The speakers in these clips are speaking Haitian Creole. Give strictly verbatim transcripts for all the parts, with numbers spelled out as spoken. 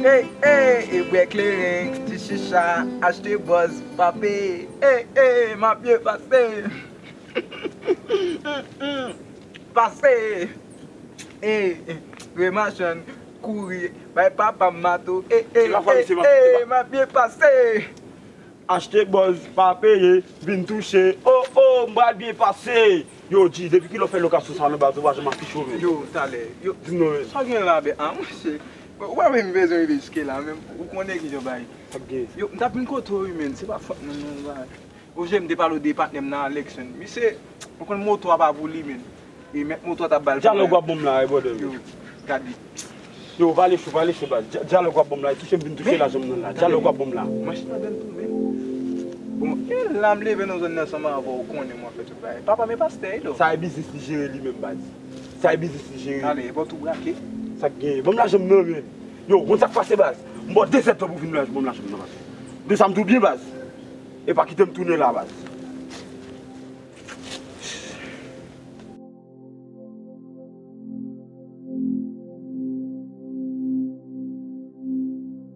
Ey, ey, e bwè kleren, ti chicha, achte bòz, pa peye. Ey, ey, m ap byen pase. Pase. Ey, ey, remachann, kouri, bay papa m mato. Ey, ey, ey, ey, m ap byen pase. Achte bòz, pa peye, vin touche. Oh, oh, m pral byen pase. Yo, G, depi kilè w fè lokasyon sa nan baz ou pa janm afiche w menm? Yo, talè. Yo, di m non menm. Sa w gen la, bè? Ah, monchè. Ou pa wè m bezwen rive jiske la menm. Ou konnen kijan bagay. Sa k gen? Yo, m t ap vin kote w wi, menn. Se pa fòt mwen non, bagay. Ou jwe m te pale w de patnè m nan Alexandre. Misye, ou konn moto a pa pou li, menn. E mèt moto a t ap ba l. Dyalòg w ap ban m la, e brother. Yo, gade. Yo, pale cho, pale cho, baz. Dya-, dyalòg w ap ban m la, e touche m vin touche lajan m nan la. Dyalòg w ap ban m la. Machin nan bèl tou, menn. Bon, e la m leve nan zòn nan ansanm avè w, ou konnen mwen fè tout bagay. Papa m e pastè, e do. Sa e biznis li jere li menm, baz. Sa e biznis li jere. Ale, e bò tou brake. Sa k genyen? Ban m lajan m nan, menn. Yo, konn sa k pase, baz. M ba w de zèdtan pou vin ban m lajan m nan, baz. De sa m tou byen, baz. E pa kite m tounen la, baz.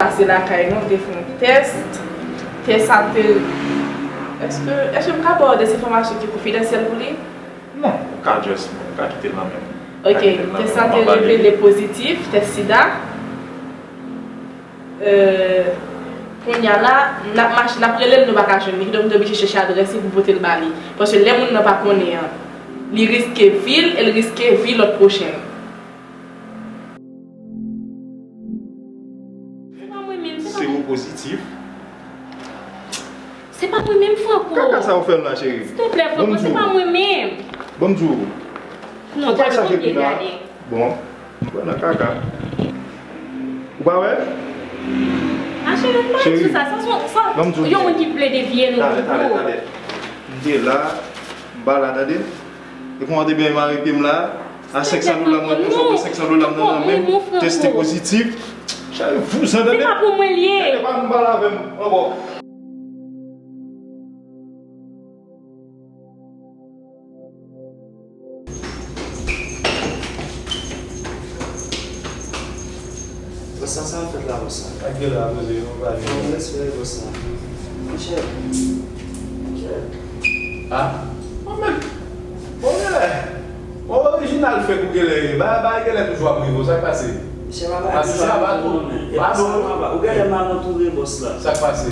Pase lakay nou, te fè yon tès. Tès sa te, èske, èske m ka ba w de enfòmasyon ki konfidansyèl pou li? Non, ou ka just, ou ka kite l nan men m. Ok, tès sa te revele pozitif, tès sida. Euh, kounye a la, n ap mache, n ap rele l, nou pa ka jwenn li. Kidonk, nou te oblije chèche adrès li pou pote l ba li. Paske lè moun nan pa konnen an, li riske vi l e l riske vi lòt pwochen l. Se pa mwen menm, se pa mwen. Sewopozitif. Se pa mwen menm, Franco. Kaka sa w fè m la, cheri. Silteplè, Franco, se pa mwen menm. Ban m di w. Non, gade, gade. Bon, m pran nan kaka. Ou pa wè? A, cheri, m pa sou sa. Sa, sa, sa, yon moun ki vle devye nou. Talè, talè, talè. M te la, m pa la, tande. E kòman te byen mare pye m la? A senk san dola, mwen pran senk san dola m nan nan men m, teste pozitif. Cheri, vouzan, tande. Se pa pou mwen l ye. Gade, pa vin pale avè m ankò. Bòs la, sa ap fèt la, bòs la? Ak de la, poze, yon bagay. Yon respè, bòs la. Monchè. Monchè. Ah, mwen menm. Bon, genlè. Bon, orijinal fèk ou genlè ye. Ba, ba, genlè toujou ap rive w, sa k pase? Misye pa bay. Asiste a pa tou. Pardon. Ou genlè mal antoure, bòs la. Sa k pase?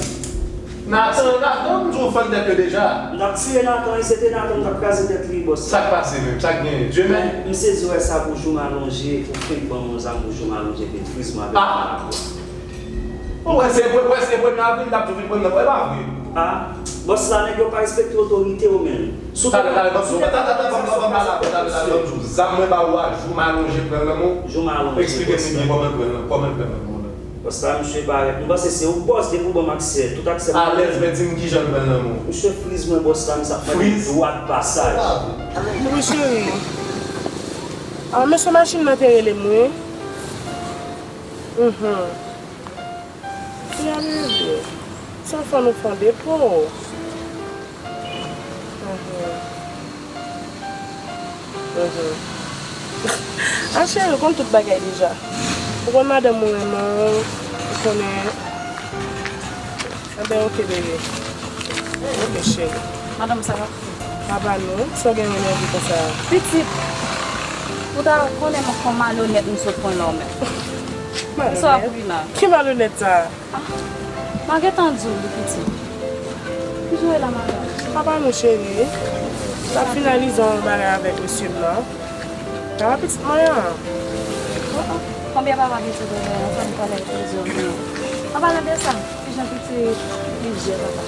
N a tann, n a tann, m di w fann tèt yo deja. N t ap tiye Nathan, e se te Nathan m t ap kraze tèt li, bòs. Sa k pase menm? Sa k genyen? Dye men? M sezi wè sa pou jou m alonje, ou fenk ban m yon zam pou jou m alonje, epi friz mwen avèk mwen. Ou wè se pre-, wè se premye avril, l ap tou vin pran nan, e pa vre. Ah, bòs la, nèg yo pa respekte otorite yo menm. Talè, talè, ban m di w, talè, talè, ban m di w, talè, talè, ban m di w. Zam mwen ba ou a, jou m alonje pran nan men w. Jou m alonje, bòs la. Eksplike m byen kòman l pran nan, kòman l pran nan men w la. Bòs la, misye parèt. M panse se ou bòs depi ou ban m aksè. Tout aksè m. Alèz, men di m kijan l pran nan men w. Misye friz mwen, bòs la, misye ap mande m dwa de pasaj. Friz? Wi, cheri. Ah, mesye machin nan te rele m, wi. Mhm. Li ap rive. Sa fò nou fè yon depo. Mhm. Mhm. A cheri, ou konn tout bagay deja. Ou konn madanm ou renmen w, ou konnen. Enben, oke, bebe. Oke, cheri. Madanm, sa va? Papa nou, sa w gen w enève konsa? Pitit, ou ta konnen m kòman malonèt m sot pran la w menm. Sa w ap ri la? Ki malonèt sa? Ah, m a gentan di w li pitit. Ki jan w ye la, madanm? Papa nou cheri, l ap finalize yon bagay avèk mesye m nan. Papa pitit mwen an. Oh, oh. Konbyen papa pitit ou gen? Anfen, m pale ak plizyè moun. An palan de sa, ki jan pitit plizyè papa?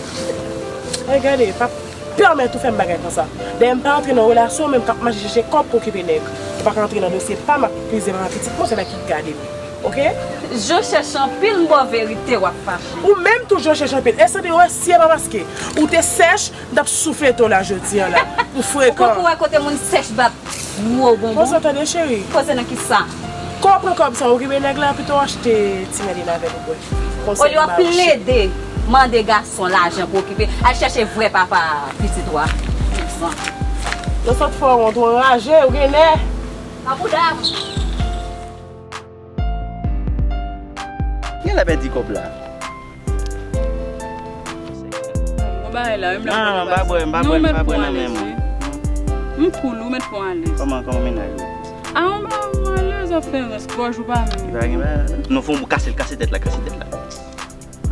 Ey, gade, p ap pèmèt ou fè m bagay konsa. Dayè, m pa antre nan relasyon menm k ap mache chèche kòb pou okipe nèg. Ou pa ka antre nan dosye pa m ak plizyè papa pitit mwen, se nèg ki gade m. Oke? Je chèche anpil, m ba w verite, w ap fache. Ou menm tou je chèche anpil. Èske w wè si e pa paske ou te sèch, m t ap souflete w la jodi a la. Ou frekan. Ou poko wè kote moun sèch bat gwo bonbon? Konsa tande cheri. Koze nan kisa? Kò w pran kòb sa, okipe nèg la, pito w achte ti mèdin avè l ou bwè. Olye w ap plede mande gason lajan pou okipe, al chèche vrè papa pitit ou a. Yo sot fò wont, ou anraje, ou gen nè. Mabouda. Genlè pèdi kòb la. Bon bagay la, menm lè Ah, m pa bwè, m pa bwè, m pa bwè nan men mwen. M cool, ou mèt pran alèz. Kòman, kòman mennaj ou? Ah, m pa alèz, ap fè rans, gòj ou pa menm. Li pa gen bagay la. Non, fò m kase l, kase tèt la, kase tèt la.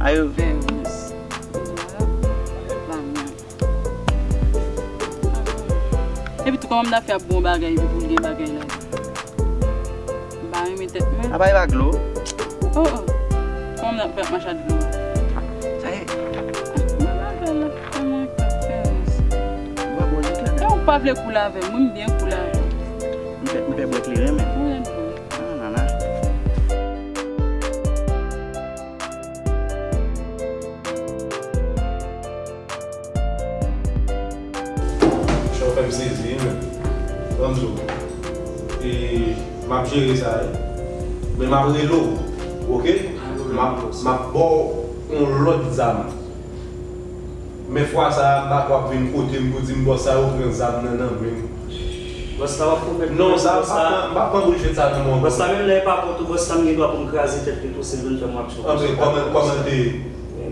Ayo. Fè rans. Vwala. Pa menm. Epi tou, kòman m ta fè ap bon bagay, epi pou l gen bagay la? M pa renmen tèt mwen. Apa e pa glo? Oh, oh. Kòman m ap fè ap mache ak dlo? Sa ye? Mwen pa fè l ap fè mwen fè rans. Ou pa bwè lit la? E ou pa vle koule avè m, wi, m byen koule avè w. M pè, m pè bwè kleren, men. Wi, ann bwè. Ah, nana. Chòf fè m sezi, wi, men. Ban m di w. E, m ap jere sa, wi. Men m ap rele w, oke? M ap, m ap ba w yon lòt zam. Men fwa sa a, m pa kwè w ap vin kote m pou di m bòs sa yo pran zam nan nan men m. Bòs la, w ap pwomèt mwen, bòs la, m pa pran, m pa pran boul jwèt sa nan men w. Bòs la, menm lè e pa kont ou, bòs la, m gen dwa pou m kraze tèt li tou si l vin fè m w ap chonje. Anben, kòman, kòman te?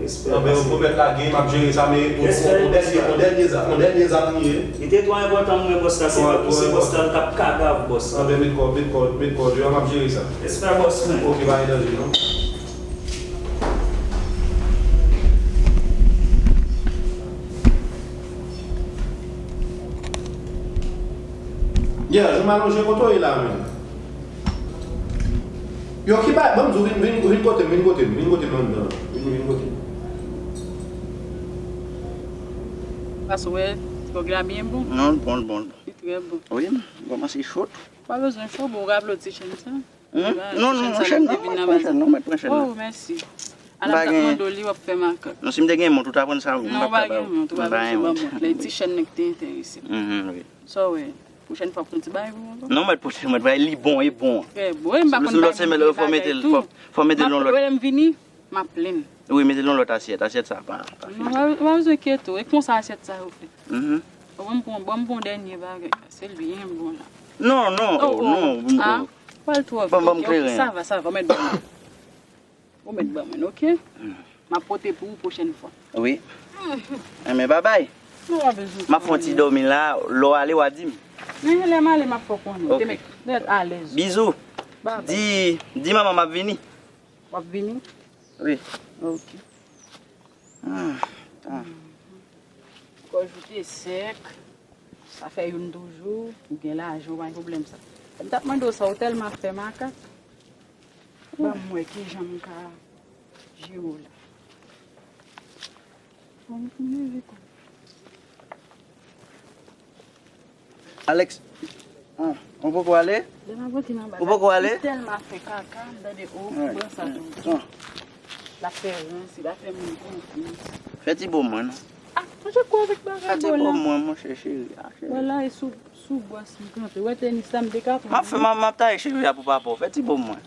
Respè, respè. Anben, ou pwomèt lage, m ap jere sa, men ou, ou, ou dènye, ou dènye zam, ou dènye zam li ye. Li te twò enpòtan pou mwen, bòs la, se pa pou se bòs la, l t ap kadav bòs la. Anben, met kò, met kò, met kò deyò, m ap jere sa. Respè, bòs mwen. Oke, pa gen danje, non. Yeah, je m'allonge kote w ye la, men. Yo, ki bay, ban m di w, vin, vin, vin kote m, vin kote m, vin kote m anndan. Vin, vin kote m. Paske w wè, ti kòk la byen bon. Non, l bon, l bon, l bon. Li trè bon. Wi, m kòmanse cho. Pa bezwen cho, bon, w raple w ti chèn sa. Hmm? Non, non, non, chèn nan, mwen pran chèn nan, mwen pran chèn nan. Oh, mèsi. Ala m t ap mande w li, w ap fè makak. Non, si m te gen mont, ou ta pran sa, m p ap ka ba ou. Non, ou pa gen mont, ou pa bezwen ban mont. Lè ti chèn nan ki te enterese m. Mhm, wi. Sa w wè? Pwochèn fwa, pran ti bagay pou mwen ankò. Non, mèt pwochèn, mèt bagay, li bon, e bon. Trè bon. E m pa konn pa gen bagay tou. Fò mete l, fò, fò mete l yon lòt. Lè m vini, m ap plenn. Wi, mete l yon lòt asyèt. Asyèt sa pa, pa fini. Non, pa, pa bezwen enkyete w. E konsa asyèt sa yo fèt. Mhm. Bon, m pran, bon, m pran dènye bagay la. Se l byen bon la. Non, non, oh, oh, non. Ah, pral twò vit. Ban m, ban m kleren. Ok, sa va, sa va, mèt ban m. Ou mèt ban mwen, ok? M ap pote pou ou pwochèn fwa. Wi. Enben, babay. Non, pa bezwen. M ap fè yon ti dòmi la, lè w ale, w a di m. Men lè m ale, m ap fè w konnen. Ok. Te mèt, te mèt alèz. Bizou. Babay. Di, di manman m ap vini. W ap vini? Wi. Ok. Ah, tan. Gòj ou te sèk, sa fè youn toujou, ou gen lajan, ou pa gen pwoblèm sa. M t ap mande w sa, ou tèlman ap fè makak. Ban m wè kijan m ka jere w la. Bon, m fin leve kò. Alex, ah, ou poko ale? Ou poko ale? Li tèlman fè kaka, m tande, oh, pran sa tou. L ap fè ransi, l ap fè moun konfyans. Fè ti bo mwen, non. Ah, mwen te kwè avèk bagay bo la. Fè ti bo mwen, monchè cheri. Ah, cheri. Wè la, e sou, sou bwès m kanpe. Wè tenis sa, m te ka pran. M ap fè, m ap, m ap taye cheve a pou papa w. Fè ti bo mwen.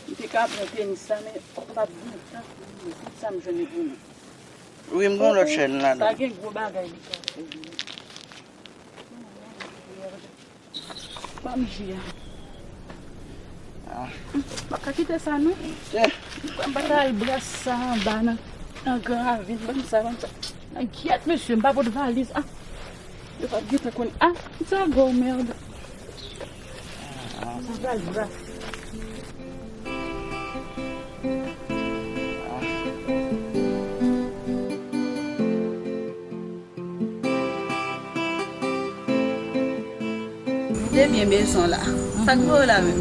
M te ka pran tenis sa, men m p ap gen tan pou li. Se sa m jwenn pou li. Wi, m gen yon lòt chèn ladan. Sa gen gwo bagay li ka fè. Ban m ji a. Ah. M pa ka kite sa, non. M pa ta al bras sa anba nan, nan gran ravin. Ban m sa, ban m sa. Nan gyèt, mesye, m pa pot valiz. Ah. Yo p ap gentan konn. Ah, sa gwo mèd. Sa pral bras. Te byen bezwen la. Sa k voye w la menm?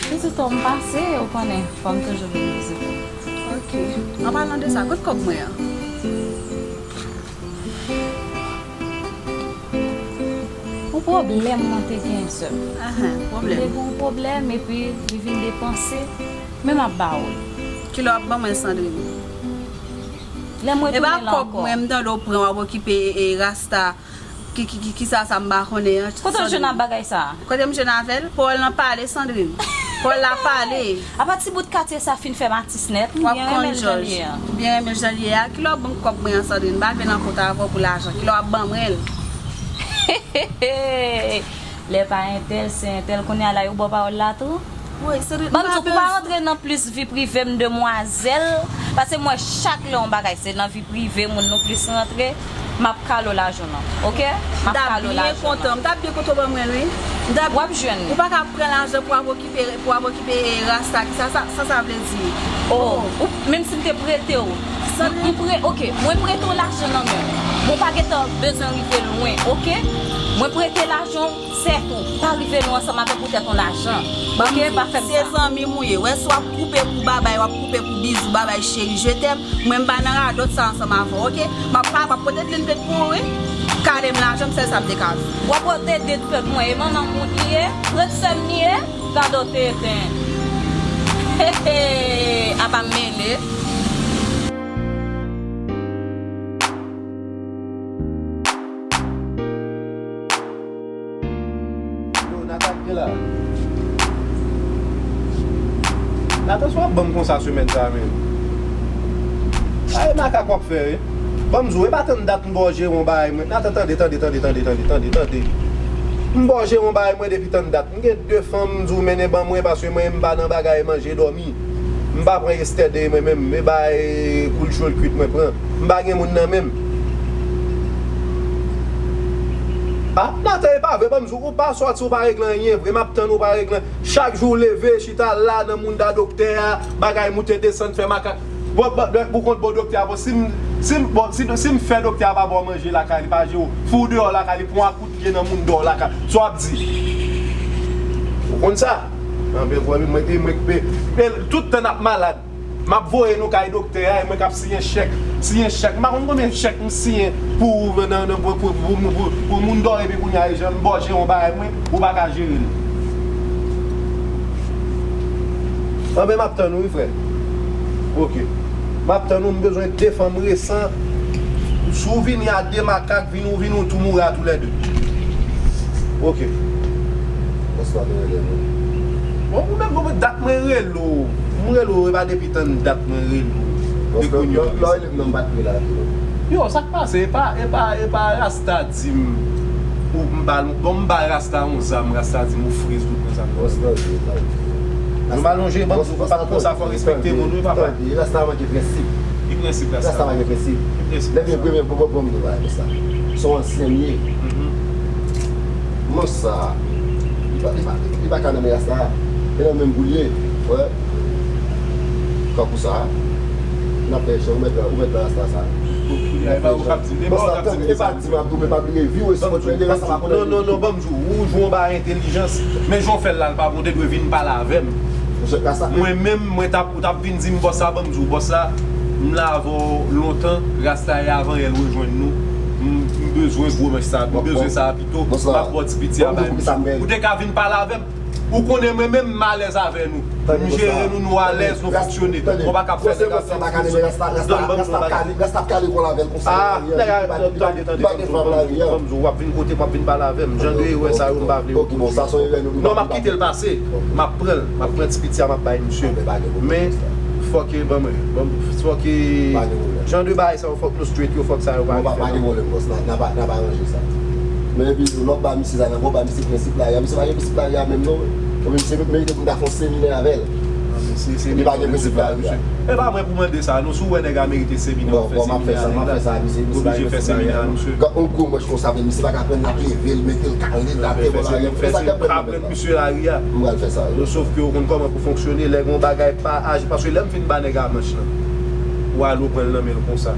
Pitit ou m pase, ou konnen, fò m toujou vin vizite w. Ok. An palan de sa, kot kòb mwen an? Yon pwoblèm mwen te gen, sè m. Ahan, pwoblèm. Mwen te gen yon pwoblèm, epi li vin depanse, men m ap ba ou l. Kilè w ap ban mwen, Sandrine? Lè m retounen la ankò. E pa kòb mwen, m tande w pran, w ap okipe, e, e, rasta. Ki, ki, ki, kisa sa m pa konnen an? Kote w jwenn ak bagay sa a? Kote m jwenn avè l? Pawòl lan pale, Sandrine. Pawòl la pale. Apa ti bout katye sa fin fè m atis nèt. M byen renmen l jan l ye a. Ou byen renmen l jan l ye a? Kilè w ap ban m kòb mwen an, Sandrine? M pa vle nan kont avè w pou lajan. Kilè w ap ban mwen l? Lè pa entèl, se entèl. Kounye a la, yo ba w pawòl la tou? Ban m di w, pou pa rantre nan plis vi prive m, demwazèl, paske m wè chak lè yon bagay se nan vi prive moun nou plis rantre, m ap kale w lajan w nan, oke? M ap kale w lajan w nan. M t ap byen kontan, m t ap byen kontan w ban mwen l, wi. M t ap, w ap jwenn li. Ou pa ka pran lajan pou ap okipe, pou ap okipe rasta, ki sa, sa, sa, sa vle di? Oh, ou, menm si m te prete w, m, m pre-, oke, mwen prete w lajan nan men w, men w pa gentan bezwen rive lwen, oke? Mwen prete lajan w, sètou, pa rive lwen ansanm avè m pou tèt yon lajan. Oke, pa fè m sa. Se zanmi m ou ye. Wè, si w ap koupe pou babay, w ap koupe pou bizou, babay, cheri, je t'aime. Mwen, m pa nan radòt sa ansanm avè w, oke? M ap pa, m ap pote plenn plent pou ou, wi. Kale m lajan m, sèl sa m te ka di. W ap pote de plent mwen, e manman m ou li ye, prete sè m li ye, radòt eten. He, he, apa m mele. Yo, Nata, ki gen la? Nata, sa w ap ban m konsa semèn sa a menm? A, e makak w ap fè, wi. Ban m di w, e pa tann dat m ba w jere yon bagay mwen. Nata, tande, tande, tande, tande, tande, tande, tande. M ba w jere yon bagay mwen depi tann dat. M gen de fanm, m di w mennen ban mwen, paske mwen, m pa nan bagay manje, dòmi. M pa pran estède mwen menm, e bay koul cho l kwit mwen pran. M pa gen moun nan men m. A, Nata, e pa vre, ban m di w, ou pa sòti, ou pa regle anyen vre, m ap tann ou, ou pa regle anyen. Chak jou w leve, chita la nan mounda doktè a, bagay moute desann, fè makak. Bon, bon, bon, ou konn bon doktè a, bon, si m, si m, bon, si, si m fè doktè a pa ba w manje lakay li, pa jere w, fè w deyò lakay li, pran kout pye nan moun dò lakay. Sa w ap di? Ou konn sa? Anben, vwè, mwen, e mwen, e, e, tout tan n ap malad, m ap voye nou kay doktè a, e mwen k ap siyen chèk, siyen chèk. M pa konn konbyen chèk m siyen pou, nan, nan, pou, pou, pou, pou, pou moun dò, epi kounye a, e jan m ba w jere yon bagay mwen, ou pa ka jere l. Anben, m ap tann ou, wi, frè. Oke. M ap tann ou, m bezwen de fanm resan. Si w vini a de makak, vini, ou vini, ou tou mouri a toulède. Oke. Bòs la te rele nou. Bon, ou menm, bon, dat mwen rele w. M rele w, e pa depi tann dat mwen rele w. Bòs la, lè, lè w rele m nan, m pa t rele avè w. Yo, sa k pase? E pa, e pa, e pa rasta di m, ou m ba l, bon, m ba rasta yon zam, rasta di m ou friz, ou pran zam nan. Bòs la, je, la, je. Nou pa lonje, ban m di w, pa t konsa, fò respekte moun, wi, papa. Tande, rasta manke prensip. Ki prensip, rasta? Rasta manke prensip. Ki prensip, rasta? Lè vin premye, bon, bon, bon, m di w bagay sa. Se yon ansyen m ye. Mhm. Mons sa, li pa, li pa, li pa ka nan men rasta. E nan menm pou l ye, frè. Kankou sa, n ap fè jan ou mèt la, ou mèt la rasta sa. Pou, pou, e pa ou k ap di, e pa ou k ap di, e pa di m ap di w, men pa bliye vi w, e si mwen premye rasta pa konnen. Non, non, non, ban m di w, ou jwe yon bagay entèlijans, men jan w fè l la, l pa bon, w te dwe vin pale avè m. Mwen menm, mwen t ap, ou t ap vin di m bòs la, ban m di w, bòs la, m la avè w lontan, rasta e avan yè l rejwenn nou, m, m bezwen gwo manch sa, m bezwen sa pito, m ap ba w ti piti a bay misye. Ou te ka vin pale avè m. Ou konnen mwen menm m alèz avè nou. M jere nou, nou alèz, nou fonksyone. Ou pa ka fè nèg ap fè. Donn ban m yon bagay. Rasta ap kale kò l avè l konsa. Ah, nèg a, tande, tande, tande, tande, w ap vin kote m, w ap vin pale avè m. Jan de erè sa yo m pa vle yo pwodui ankò. Non, m ap kite l pase. M ap pran l, m ap pran ti piti a, m ap bay misye. Men, fòk, ban mwen, ban m, fòk, jan de bagay sa yo, fòk nou straight yo, fòk sa yo pa rive. Pa gen pwoblèm, bòs, n a, n a pa, n a pa aranje sa. Men epi, lè w ba misye sa, nan, w ba misye prensip lari a, misye pa gen prensip lari a menm non. Ebyen, misye merite pou n ta fè yon seminè avè l. Li pa gen prensip lari a. E pa mwen pou mande sa, non, si w wè nèg a merite seminè, w ap fè seminè a nèg la. Oblije fè seminè a misye. Yon gwo manch konsa, men misye pa ka pran l, l ap leve l, mete l kale l atè bò lari a. Fè sa k ap pran misye lari a. M pral fè sa. Sòf ke ou konn kòman pou fonksyone, lè gen yon bagay pa aji, paske lè m fin ba nèg a manch lan, ou al ou pran l nan men l konsa.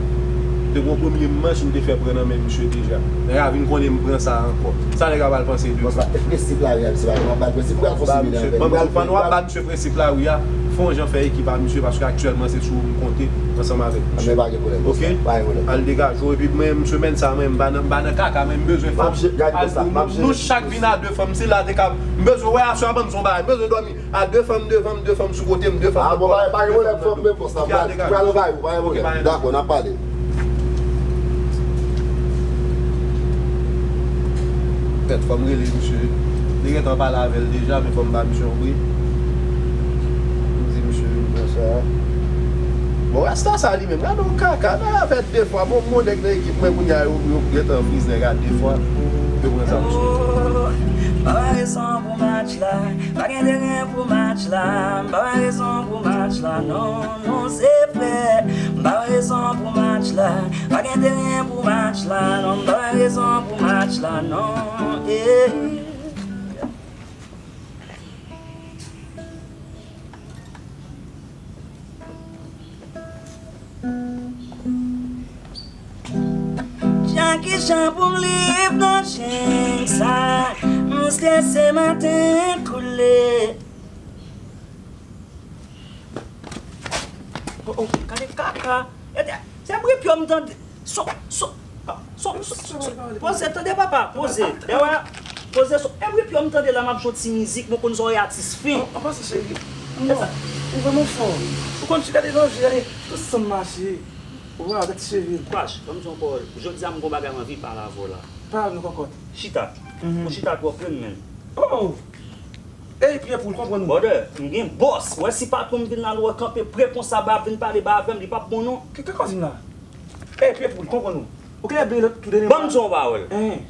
Te gen yon premye manch m te fè pran nan men misye deja. Nèg la vin konnen m pran sa ankò. Sa nèg la pral panse de mwen? Prensip lari a, misye pa gen, w ap ba l prensip, ou pral fè yon seminè avè l. Pandan w ap ba misye prensip lari a, fè yon jan fè ekip a misye, paske aktyèlman se sou ou m konte ansanm avèk misye. Oke? Al degaje w, epi mwen, semèn sa, mwen, m pa nan, m pa nan kaka, men m bezwen fanm. Nou chak vin a de fanm, se la te ka, m bezwen, wè, aswè a ban m son bagay, m bezwen dòmi. A de fanm, de fanm, de fanm sou kote m, de fanm. Ah, bon, pa, pa gen pwoblèm, fanm, men bòs la, pral, pral anvayi w, pa gen pwoblèm. Dakò, n ap pale. Pèt, fò m rele misye. Li gentan pale avè l deja, men fò m ba misye yon bri. M di misye vin pran sa. Bon, rasta sa li menm, gade yon kaka, nan afè de fwa. Bon, m gon nèg nan ekip mwen kounye a, yo, yo gentan friz nèg a de fwa. Yo pran sa misye. M pa wè rezon pou match la, pa gen teren pou match la. M pa wè rezon pou match la, non, non, se frè. M pa wè rezon pou match la, pa gen teren pou match la, non. M pa wè rezon pou match la, non, eh. Jan kijan pou m lib nan jeng sa, m strese maten koule. Oh, oh, gade kaka. Gade, se bri pye m tande. Son, son, son, son, son. Poze, tande papa, poze. Ewa, poze son. E bri pye m tande la, m ap jwe ti mizik, mwen konn sa w ye atis fen. An pase cheri, non, ou vrèman fò. Ou konn chita devan je, gade tout san m mache. Waw, gade cheve l. Kwash, ban m di yon pawòl. Jodi a m gon bagay m anvi pale avè w la. Pale avè m kòkòt. Chita. Ou chita twòp wi, menn. Oh! Ey, pye poul, konprann ou. Brother, m gen bòs. Wè si patwon m vin la, l wè kanpe pre konsa, ba vin pale ba avè m, li p ap bon non. Ki, ki kòz m la? Ey, pye poul, konprann ou. Ou genlè bliye lòt tou dènye. Ban m di yon pawòl. Hein.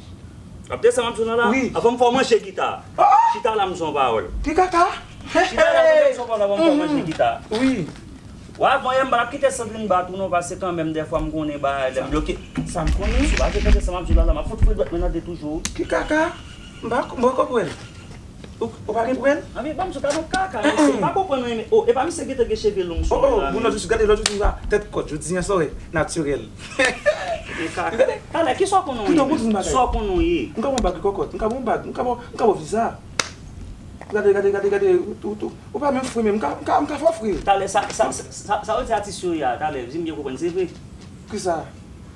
Ap desann m ap di w nan la? Wi. Avan m fè w manje gita. Oh! Chita la, m di yon pawòl. Ki kaka? Chita la, m di yon pawòl avan m fè w manje gita. Wi. Wè, avan yè m pa t ap kite Sandrine bat ou non, paske kanmenm dèfwa m konnen bagay lè m bloke. Sa m konnen. Si w pa vle tande sa m ap di w la, la, m ap fout fri dwèt mwen nan de toujou. Ki kaka? M pa, m pa konprann. Ou, ou pa gen pwen? Anvi ban m sou ka nan kaka, mesye. M pa konprann anyen, men, oh, epa misye gentan gen cheve long sou mwen la, moun nan jis gade lòt jou sa, tèt kòt, jodi a sa w wè, natirèl. Men kaka. Talè, kisa w konnen w ye, menm? Kisa w konnen w ye? M ka bon bag kòkòt, m ka bon bag, m ka bon, m ka bon viza. Gade, gade, gade, gade, ou, ou, ou, ou pa menm fre, men m ka, m ka, m ka fè w fre. Talè, sa, sa, sa, sa, sa w di atis yo ye a, talè, di m byen konprann, se vre? Kisa?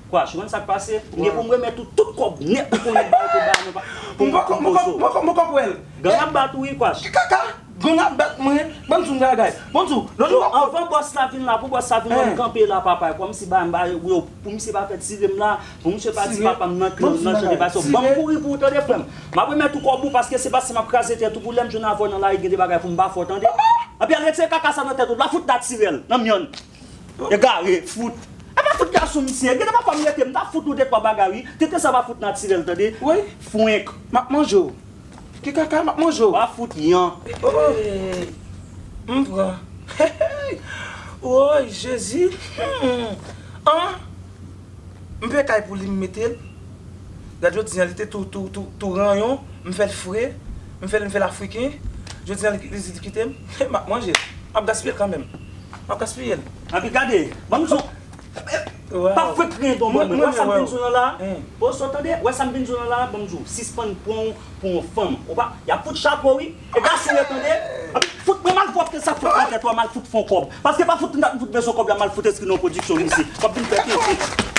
Kwash, ou konn sa k pase? M gen pou m remèt ou tout kòb nèt ou konnen ba yo te ba mwen pa, pou m, pou m poze w. M poko pwèl. Gang ap bat ou wi, Kwash. Ki kaka? Gang ap bat mwen? Ban m di w yon bagay. Ban m di w, lòt jou w ap. Anvan bòs la vin la, pou bòs la vin, wè m kanpe la, papa, kòmsi ba m ba yo, pou misye pa fè tire m la, pou misye pa di papa m nan kle, nan jan de bagay sa. Ban m kouri pou ou, tande, frè m. M ap remèt ou kòb ou, paske se pa si m ap kraze tèt ou pou lè m jwenn avè w nan lari, gen de bagay pou m pa fè w, tande. Anpi al retire kaka sa nan tèt ou, l ap fout natirèl, nan myon. Egare, fout. E pa fout gason misye. Gentan papa m rete, m ta fout ou de twa bagay wi. Tete sa pa fout natirèl, tande? Wi. Fwenk. M ap manje w. Ki kaka, m ap manje w. W a fout yan. Oh, oh. M pran. Woy, Jezi. Hmm. An. M peye kay pou li, m mete l. Gad jodi a, li te tou, tou, tou, tou ranyon. M fè l fre. M fè l, m fè l afriken. Jodi a, li, li, li kite m. M ap manje l. M ap gaspiye l kanmenm. M ap gaspiye l. Anpi gade, ban m di w, pa fwet griyen don ban mwen. Wè sa m vin di w nan la? Poze w tande, wè sa m vin di w nan la? Ban m di w, sispann pran w pou yon fanm. Ou pa, y ap fout chapo wi. E gason yo tande. Anpi fout mwen malpwòpte sa k fèt nan tèt ou a, m al fout fè yon kòb. Paske pa fout m fout bezwen kòb la, m al fout enskri nan yon pwodiksyon isi. W ap vin fè tete.